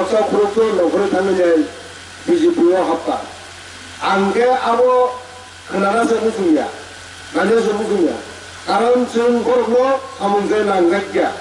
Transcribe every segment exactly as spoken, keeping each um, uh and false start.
Khoroksa khoroksa nongkhorwi thangwi nai B J P o hapkha. Ang khe abo khwnana se muchungya, nanya se muchungya. Karon chwng borokno samung se nangjakya.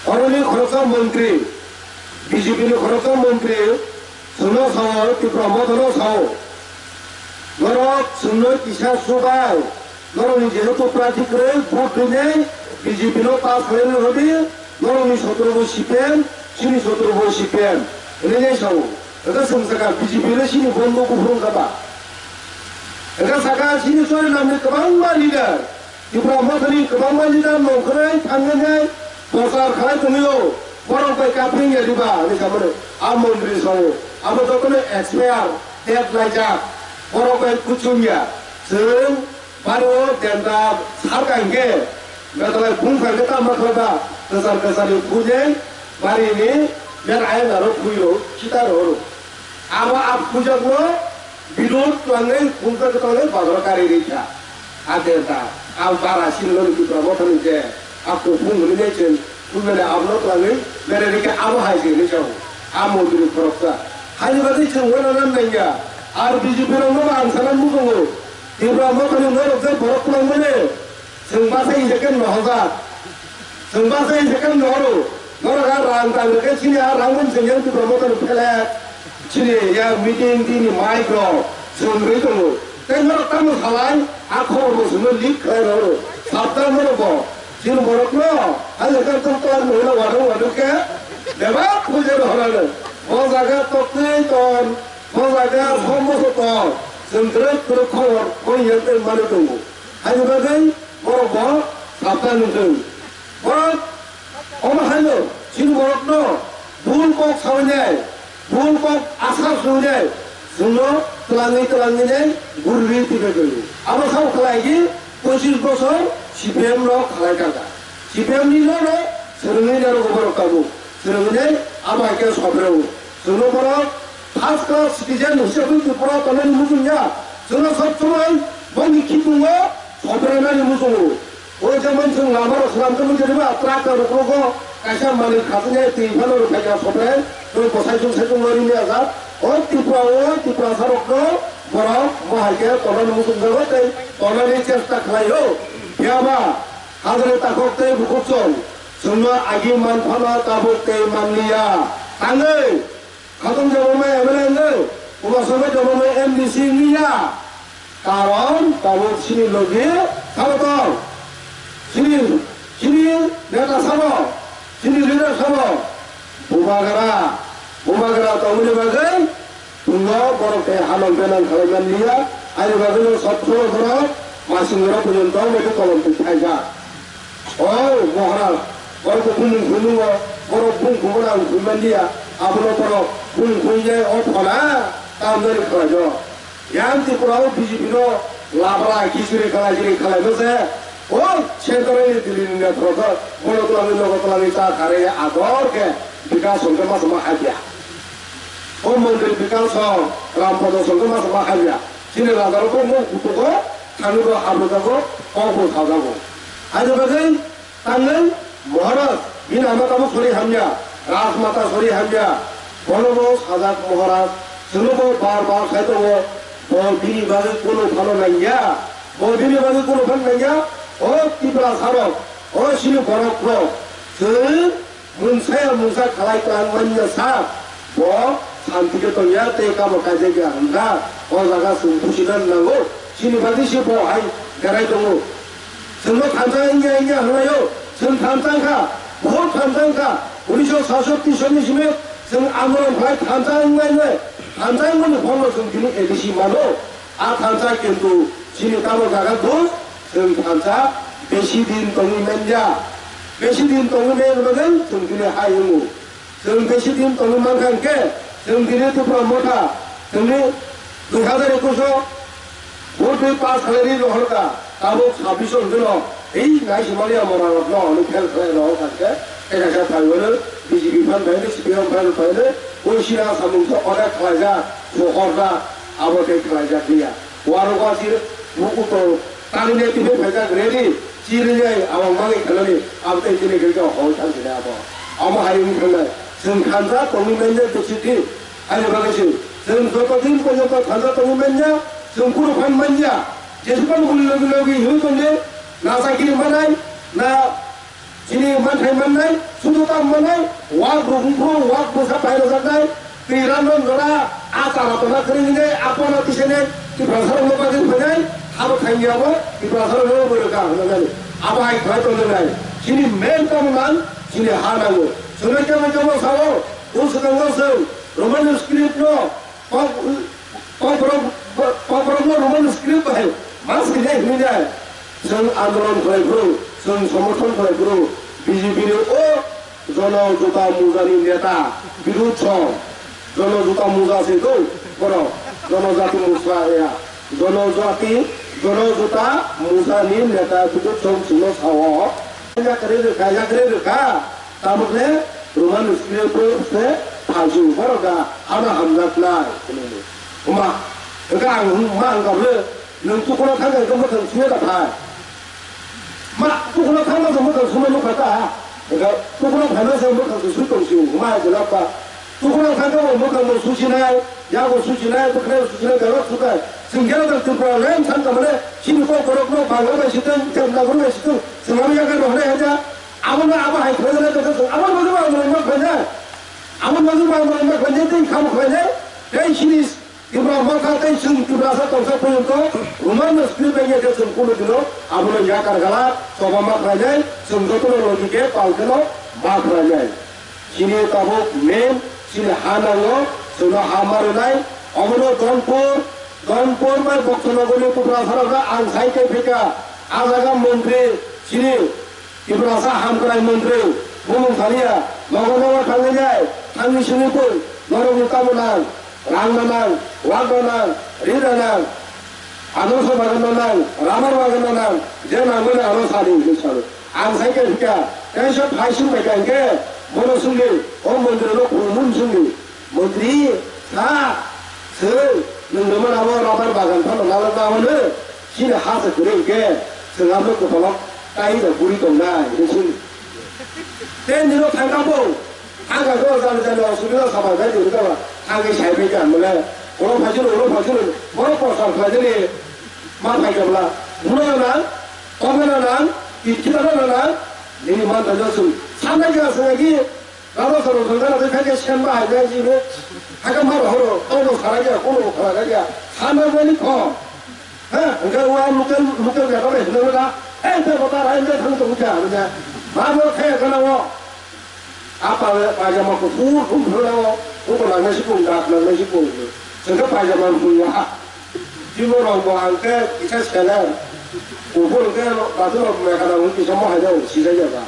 Oroni khoroksa montri, B J P ni khoroksa montri chwngno sao, Tipra Mothano sao. Norok chwngno kisa chubai. Norokni jehetu party kwrwi vote rwnai, B J P no pass khlaina hodi, norokni sotro bo C P M, chini sotro bo C P M, hwnwi nai sao. Hwnkhe chwng sakha B J P no chini bondhu kuphur wngkha ba? Hwnkhe sakha chini Chorilamni kwbangma leader, Tipra Mothani kwbangma leader nongkhorwi thangwi nai prochar khlai tongwio, borok bai kapring ya diba hwnwi samani a montri sao. Abo jotono expire date laijak, borok bai kuchung ya. Chwng Bari o tenda sarka hinkhe, betalai bungkha hinkhe tamo khlai ba, kwchar kwchar ni phuneng bari ni ber ayang aro phui ro, chita ro ro. Abo a phujakno bidot twlangwi bungkha kwtalai bazar kari ri kha. A tenda, a bara sin lo ni Tipra Mothani je, a kuphung hwnwi nai chwng, phui mane abono twlangwi bere ri kha abo hai se hwnwi sao. A montri khoroksa. Haini bagwi chwng wngna nan nangya, ar B J P rokno bo ang sana muchungo. Tipra Mothani norok je borok kwlangmani, chwng bachai hwnjak khe nohojak. Chwng bachai hwnjak khe nohoro. Norok a rang tang rwkhe chini a rang bumswng yang Tipra Mothani phelek. Chini yang meeting tini mic rok chwng rwi tongo. Tei norok tamo salai, a khobor bo chwngno leak khlai rohoro. Sabdan norok bo. Chini borokno, hai hwnjak khe tor tor mohila wadung wadung khe bebak phuja rohorano. Bo jaga toktwi ton, bo jaga somboso ton. Chwng kwrwk kwrwk khobor koi yang tei mani tongo. Haini bagwi borok bo sabdan wngthung. Borok omo haino chini borokno bul kok sawi nai, bul kok asar swi nai, chwngno twlangwi twlangwi nai gurwi twibai tongo. Abo sao khlai di pochis bosor C P M no khlai kha kha. C P M ni no no swrwngwi nai rwgo borok tabuk. Swrwngwi nai abo hai khe sobreo. Chwngno borok first class citizen hisabwi Tripura tongnani muchung ya. Chwngno sob somoi bongni khitungo sobrainani muchungo. O jemon chwng lamarok swnamjak wngkha, jeba truck rok rogo kaisa manwi khajaknai twi phano rwphaikha sopre, tei bwsai chwng sai chwng lorwi maya jak. O Tripura o Tiprasa rokno borok bo hai khe tonani muchungjago tei tonani chesta khlaio. Phiyaba hajani takhuk tei bukhuk chwng chwngno agi man phano tabuk tei manliya. Tangwi. Khatung jabomai M L A wngwi, Umasongwi jabomai M D C wngya. Karon tabuk chini logi sabo tong. Chini, chini neta sabo, chini leader sabo. Bubagra, bubagra tongmani bagwi, chwngno borok tei halok benang khalaiman liya, ani bagwino sotro borok, masing borok pojont mete kolom twi thaijak. O Maharaj, borok bumung khunungo, borok bung khumuna ang khumani ya, abono borok bung khunjai o phona, tamjani khlaijo. Yang Tripura o B J P no labra khichiri khalai jiri khalai no se, o central ni Delhi ni netrok, borok twlangwi nogo twlangwi cha kharwi ador khe bikas hwnkhe masama habya. O montri bikas hwng Rampada hwnkhe masama habya. Chini raja rok bo mung kutugo, thani bo habro jago, kok bo sajago. Ani bagwi Tangwi Maharaj, bini ama tabuk sori hamya, Rajmata sori hamya, bono bo sajak Maharaj, chwngno bo bar bar khai tongo, bo bini bagwi kunu phano nangya, bo bini bagwi kunu phano nangya, o Tiprasa rok, o chini borok rok, chwng mungsa ya mungsa khalai tang manya sa, bo santi khe tongya tei kamo kaijak ya hwnda, o jaga chwng buchina nango, chini bagwi se bo hai berai tongo. Chwngno thansa wngya wngya hwnlaio, chwng thansa wngkha, bohor thansa wngkha. Unisho sasot tisho ni simi chwng andolon khlai thansa wngmani, thansa wngmani phorno chwng tini A D C mano. A thansa kintu chini tamo jaga dos, chwng thansa besi din tongwi manya. Besi din tongwi manya bagwi chwng tini hai wngo. Chwng besi din tongwi mankha hinkhe, chwng tini Tipra Motha, chwngni dui hazar ekush o vote bai pass khlairwi rohorkha, tabuk sabbish o hwnkheno, ei naisimaliya mora rokno hwnwi fail khlai rohorkha hinkhe, tei kaisa phaiwano B J P phan phaino, C P M phan phaino, o sira samung khe order khlaijak, sohorjak, abo tei khlaijak liya. Warok wasir, bukuto, Tamni tini phaijak ready, chini jai awang mangwi khanani, abo tei chini gari jao hoi thang sini abo. Amo hai wngwi thangnai, Chwng thansa tongwi manya besi di. Ani bagwi se chwng joto din porjonto thansa tongwi manya, chwng kunu phan manya. Jesukhan uli logi logi hinwi tongdi, na chakiri manai, na chini manthai mannai, sudu tam mannai, wak rukungkru, wak bwsa phairokjaknai, twi rano jora, a chara tona kwrwngni, a pono tisene, Tiprasarokno bagwi phainai, abo thangya abo, Tiprasarokno bo rwkha hwnwi nani. Abo hai khlai tongjaknai. Chini main tamo nang, chini ha nango. Chwngno kebo kebo sao, o swkango chwng Roman script no, Kok, kokborok, kokborokno Roman script bai ma swinai hinwi nai. Chwng andolon khlai phuru, chwng somorthon khlai phuru, B J P ni o jono juta muja ni neta, birudh song, jono juta muja se do, borok, jono jati musa ya, jono jati, jono juta muja ni neta, birudh song chwngno sao. Yakre rwkha, yakre rwkha. Tabuk le Roman script se phalsu borok da hana hamjak nai. Huma, hwnkhe ang hum-, ma hwnkha bwle, nwng tukuna thangkha hwnkhe mwkhang suya da phai. Ma, tukuna thangma se mwkhang suma nukha ta. Hwnkhe tukuna phaima se mwkhang se sui tong sio, huma hai jwlap ba. Tukuna thangkha bo mwkhang bo susinai, yago susinai, bwkhwnai susinai, belok sukai. Chwng gera da Tripura land thangkha mane, chini kok borok no Bangla bai sitwng, Devanagari bai sitwng, chwng abo yakarwi rw hwnai haja. Abono abo hai khlai jana tongkha chwng, abo bagwi bo ang mwnwi ma khlainai. Abo bagwi bo ang mwnwi ma khlainai, tei kham khlainai. Tei chini Tipra Motha tei chwng Tiprasa tongsa porjonto Roman script bai khe chwng kunu dino abono yakar gala choba ma khlainai, chwng jotono logi khe pal kheno ma khlainai. Chini tabuk main chini ha nango, chwngno ha ma rwnai. Omono Donpur, Donpur bai Boktonogorni Tiprasarokno ang sai khe phika. A jaga montri chini Tiprasa hamkrai montri bumung thaliya, nogo nogo thangwi jai, thangwi simi pui, norokni tamo nang, rang na nang, wak na nang, ri na nang, ano sa bagan na nang, ramar bagan na nang, je nangmani ano sadi hinwi salo. Ang sai khe hwnkha, tei sa phai sung bai kha hwnkhe, bono sungdi, o montri no khulumung sungdi. Montri, sa, chwng, nwng rwmani abo rabar bagan phano nalok na hwnwi, chini ha se kwrwi hwnkhe, chwng abo kwpalo tai da buri tongnai, hwnwi sini. Tei nino thangkha bo, thangkha khe o jani jani osubida samajak ni hwnwi khe ba, thangwi sai phai kha, mole, oro phai sini, oro phai sini, borok prosar khlai jani, ma phai kha bwla, buno nang, tongmano nang, kichidano nang, nini man thangkha chwng, sanai kha chwng agi, Rano soro songkara tei khaikhe semba hai jai jini. Hakhe ma rohoro, tongbo sara ya, kono bo khara ya. Sana mani kho. Ha, hingke wa local, local ya kare hino da. Eh, te bota rai de thang tong ja, ya. Ma bo khe kana wo. Apa le pajama ko pu, pu, pu, wo. Ko ko na nasi pun da, na nasi pun. Sengke pajama pun ya. Timo rok bo ang khe kisa seler. Kuphur khe dasu rok mekha da hwn kisa mo hai da hwn sijak ya ba.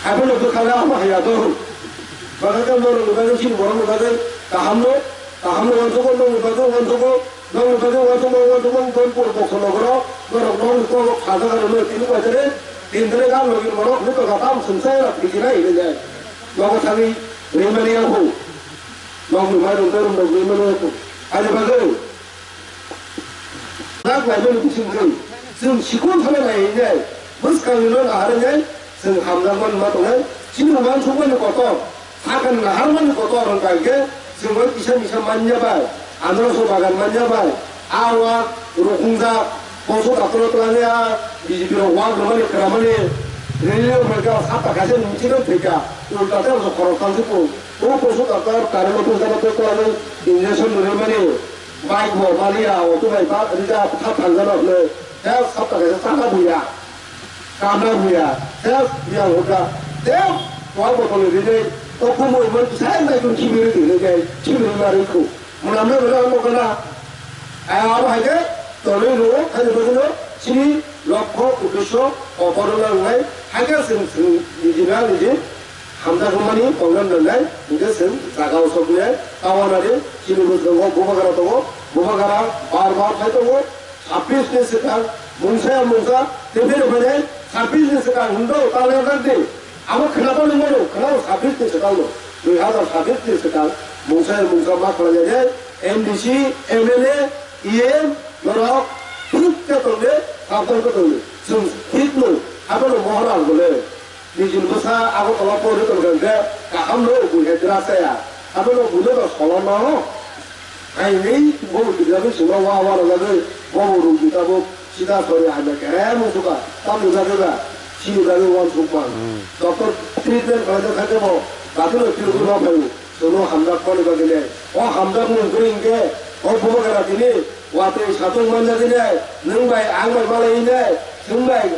Hai phano bwkha le amo hai ya do. Bwkha khe norok ni bagwi chini borok ni bagwi kaham no, kaham no uansukgo, nokni bagwi uansukgo, nokni bagwi uansukma uansukma Donpur Bokso nogoro norok nokni kok sajak ano no tini bai tere tin dine gan logi borok hwnwi tongkha tam sumsai rok phiji nai hinwi nai. Nogo thangwi rimani ya phu. Nokni mairum tairum rok rimani ya phu. Ani bagwi. Dak laimani bising bwrwi chwng sikon thana naiwi nai bwskangni no naharwi nai chwng hamjakmani ma tongnai. Chini uansukmani kotor, sakani naharmani kotor wngkha hinkhe chwng bai kisa misa manya bai, androso bagan manya bai, a wak rukhungjak, poso daktoro twlangya, B J P rok wak rwmani kwramani rally rok bai kha sapta kaisa nungchikno thwikha, ulta tei khorok tangsiphuru o poso daktor karwi twlangwi injection rwmani. Bike bo maliya, auto bai ba rijak kha thangjano hwnwi. Tei sapta kaisa chana buya, kamna buya, tei buya hota. Tei wal botol rinwi, o kumui bo kisa nai kun khibiri rinwi khe, khibiri ma rikhu. Mwnam no rwna nokna. Ai abo hai khe, tonwi rwo, hai khe bono chini lokho, uddesho, o bono nangnai. Hai khe chwng, chwng niji na niji. Hamjakmani program nangnai, hinkhe chwng jaga o soknai, tawanari, chini bwskango bubagra tongo, bubagra bar bar phai tongo, sabbish ni swkang, mungsa ya mungsa, tei phano phainai, sabbish ni swkang hwndo, ta lerjakdi, abo khwnapa nungmano, khwnao sabbish ni swkang no, dui hazar sabbish ni swkang, mungsa ya mungsa ma khlainai, M D C, M L A, E M, norok, thik khe tongdi, sabdal khe tongdi, chwng thik no, abono mohor ang bole. Nijini bwsa Agartala pori tongkha hwnkhe kaham no bui hai dra chaya. Abono buino to solo no. Hai hwnwi bo bwtwi jagwi chwngno wa wa rwjagwi bobo rwngwi tabuk sida sori hamya kere mung suka. Tamni bagwi ba chini bagwi uansukma. Doctor treatment khlaijak kha khe bo dakhilno phirogwi ma phaio. Chwngno hamjak mani bagwi le. O hamjak mung kwrwi hwnkhe o bubagra tini watwi satung manjagwi le. Nwng bai ang bai malai le. Chwng bai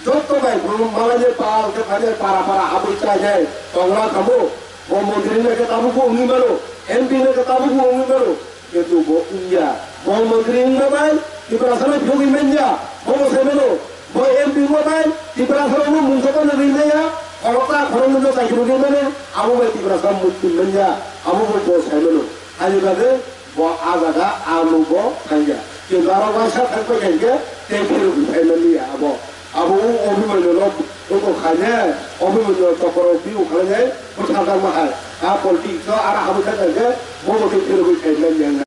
Joto bai brum malai ni pal khe phainai para para habwi chainai tongla khamu. Bo montri no khe tabuk bo wngwi mano, M P no khe tabuk bo wngwi mano. Kintu bo wngya. Bo montri wngma bai Tiprasa no phiyogwi manya. Bo bo sai mano. Bo M P wngma bai Tiprasa rok no mungsa no ri manya. Khoroksa khoroknwi no chai rwgwi mano. Abo bai Tiprasa mukti manya. Abo bo bo sai mano. Ani bagwi Bo ah jaga ah nukgo thangya. Kintu aro waisa thangpai khaikhe tei phirogwi phaimanliya abo. Abo o Abhimanyu no tongkha khainai, Abhimanyu chokro biyung khlainai bwtharjakma hai. Ah politics o aro habwi thangkha khe bobo khe phirogwi phaimanliya.